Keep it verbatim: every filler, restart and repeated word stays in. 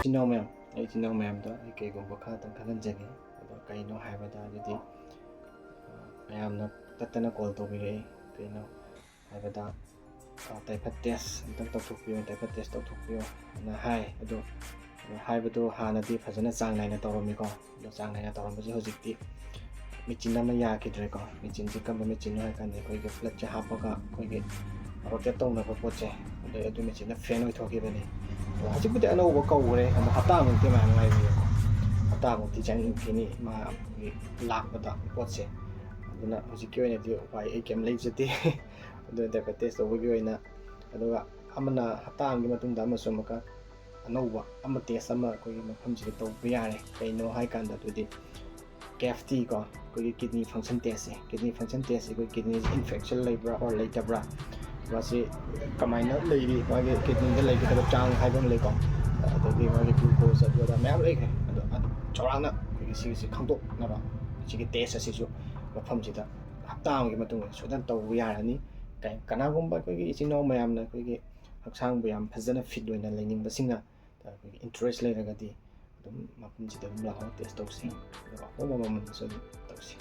ꯏꯆꯤꯟ ꯏꯅꯥꯎ ꯃꯌꯥꯝ, ꯑꯩ ꯏꯆꯤꯟ ꯏꯅꯥꯎ ꯃꯌꯥꯝꯗ ꯑꯩ ꯀꯩꯒꯨꯝꯕ ꯈꯔꯇꯪ ꯈꯪꯍꯟꯖꯒꯦ꯫ ꯑꯗꯣ ꯀꯩꯅꯣ ꯍꯥꯏꯕ ꯇꯥꯔꯒꯗꯤ, ꯑ, ꯃꯌꯥꯝꯅ ꯇꯠꯇꯅ ꯀꯣꯜ ꯇꯧꯕꯤꯔꯛꯏ꯫ ꯀꯩꯅꯣ ꯍꯥꯏꯕꯗ, "ꯑ, ꯇꯥꯏꯐꯠ ꯇꯦꯁ ꯑꯝꯇꯪ ꯇꯧꯊꯣꯛꯄꯤꯌꯨ, ꯇꯥꯏꯐꯠ ꯇꯦꯁ ꯇꯧꯊꯣꯛꯄꯤꯌꯨ" ꯍꯥꯏꯅ ꯍꯥꯏ꯫ ꯑꯗꯣ ꯍꯥꯏꯕꯗꯣ ꯍꯥꯟꯅꯗꯤ ꯐꯖꯅ ꯆꯥꯡ ꯅꯥꯏꯅ ꯇꯧꯔꯝꯃꯤꯀꯣ꯫ ꯑꯗꯣ ꯆꯥꯡ ꯅꯥꯏꯅ ꯇꯧꯔꯝꯕꯁꯦ ꯍꯧꯖꯤꯛꯇꯤ ꯃꯦꯆꯤꯟ ꯑꯃ ꯌꯥꯈꯤꯗ꯭ꯔꯦꯀꯣ꯫ ꯃꯦꯆꯤꯟꯁꯦ ꯀꯔꯝꯕ ꯃꯦꯆꯤꯟꯅꯣ ꯍꯥꯏ ꯀꯥꯟꯗ, ꯑꯩꯈꯣꯏꯒꯤ ꯕ꯭ꯂꯠꯁꯦ ꯍꯥꯞꯄꯒ ꯑꯩꯈꯣꯏꯒꯤ ꯔꯣꯇꯦꯠ ꯇꯧꯅꯕ ꯄꯣꯠꯁꯦ, ꯑꯗꯩ ꯑꯗꯨ ꯃꯦꯆꯤꯟꯅ ꯐꯦꯟ ꯑꯣꯏꯊꯣꯛꯈꯤꯕꯅꯤ꯫ ꯑꯗꯣ ꯍꯧꯖꯤꯛꯄꯨꯗꯤ ꯑꯅꯧꯕ ꯀꯧꯈ꯭ꯔꯦ, ꯑꯗꯣ ꯍꯞꯇꯥꯃꯨꯛꯇꯤ ꯃꯌꯥꯝ ꯉꯥꯏꯕꯤꯌꯨꯀꯣ꯫ ꯍꯞꯇꯥꯃꯨꯛꯇꯤ ꯆꯪꯈꯤꯅꯤ ꯃꯥꯒꯤ ꯂꯥꯛꯄꯗ ꯄꯣꯠꯁꯦ꯫ ꯑꯗꯨꯅ ꯍꯧꯖꯤꯛꯀꯤ ꯑꯣꯏꯅꯗꯤ ꯎꯄꯥꯏ ꯑꯩ ꯀꯩꯝ ꯂꯩꯖꯗꯦ꯫ ꯑꯗꯨ ꯇꯥꯏꯐꯠ ꯇꯦꯁ ꯇꯧꯕꯒꯤ ꯑꯣꯏꯅ꯫ ꯑꯗꯨꯒ ꯑꯃꯅ ꯍꯞꯇꯥ ꯑꯃꯒꯤ ꯃꯇꯨꯡꯗ ꯑꯃꯁꯨ ꯑꯃꯨꯛꯀ ꯑꯅꯧꯕ ꯑꯃ ꯇꯦꯁ ꯑꯃ ꯑꯩꯈꯣꯏꯒꯤ ꯃꯐꯝꯁꯤꯗ ꯇꯧꯕ ꯌꯥꯔꯦ꯫ ꯀꯩꯅꯣ ꯍꯥꯏ ꯀꯥꯟꯗ, ꯑꯗꯨꯗꯤ ꯀꯦꯐꯇꯤ ꯀꯣ, ꯑꯩꯈꯣꯏꯒꯤ ꯀꯤꯗꯅꯤ ꯐꯪꯁꯟ ꯇꯦꯁꯁꯦ, ꯀꯤꯗꯅꯤ ꯐꯪꯁꯟ ꯇꯦꯁꯁꯦ ꯑꯩꯈꯣꯏ ꯀꯤꯗꯅꯤꯁꯦ ꯏꯟꯐꯦꯛꯁꯟ ꯂꯩꯕ꯭ꯔꯥ ꯑꯣꯔ ꯂꯩꯇꯕ꯭ꯔꯥ, ꯃꯥꯁꯤ ꯀꯃꯥꯏꯅ ꯂꯩꯔꯤ, ꯃꯥꯒꯤ ꯀꯤꯗꯅꯤꯗ ꯂꯩꯒꯗꯕ ꯆꯥꯡ ꯍꯥꯏꯕ ꯑꯃ ꯂꯩꯀꯣ, ꯑꯗꯒꯤ ꯃꯥꯒꯤ ꯒ꯭ꯂꯨꯀꯣꯁ, ꯑꯗꯨ ꯑꯗꯥ ꯃꯌꯥꯝ ꯂꯩꯈ꯭ꯔꯦ꯫ ꯑꯗꯣ ꯑꯗꯨ ꯆꯥꯎꯔꯥꯛꯅ ꯑꯩꯈꯣꯏꯒꯤ ꯁꯤꯒꯤꯁꯦ ꯈꯪꯗꯣꯛꯅꯕ ꯁꯤꯒꯤ ꯇꯦꯁ ꯑꯁꯤꯁꯨ ꯃꯐꯝꯁꯤꯗ ꯍꯞꯇꯥ ꯑꯃꯒꯤ ꯃꯇꯨꯡꯗ ꯁꯣꯏꯗꯅ ꯇꯧꯕ ꯌꯥꯔꯅꯤ꯫ ꯀꯩ-, ꯀꯅꯥꯒꯨꯝꯕ ꯑꯩꯈꯣꯏꯒꯤ ꯏꯆꯤꯟ ꯏꯅꯥꯎ ꯃꯌꯥꯝꯅ ꯑꯩꯈꯣꯏꯒꯤ ꯍꯛꯆꯥꯡꯕꯨ ꯌꯥꯝ ꯐꯖꯅ ꯐꯤꯠ ꯑꯣꯏꯅ ꯂꯩꯅꯤꯡꯕꯁꯤꯡꯅ ꯑꯩꯈꯣꯏꯒꯤ ꯏꯟꯇꯔꯦꯁ ꯂꯩꯔꯒꯗꯤ ꯑꯗꯨꯝ ꯃꯐꯝꯁꯤꯗ ꯑꯗꯨꯝ ꯂꯥꯛꯑꯣ, ꯇꯦꯁ ꯇꯧꯁꯤ꯫ ꯑꯗꯨꯒ ꯑꯍꯣꯡꯕ ꯃꯃꯜꯗꯁꯨ ꯑꯗꯨꯝ ꯇꯧꯁꯤ꯫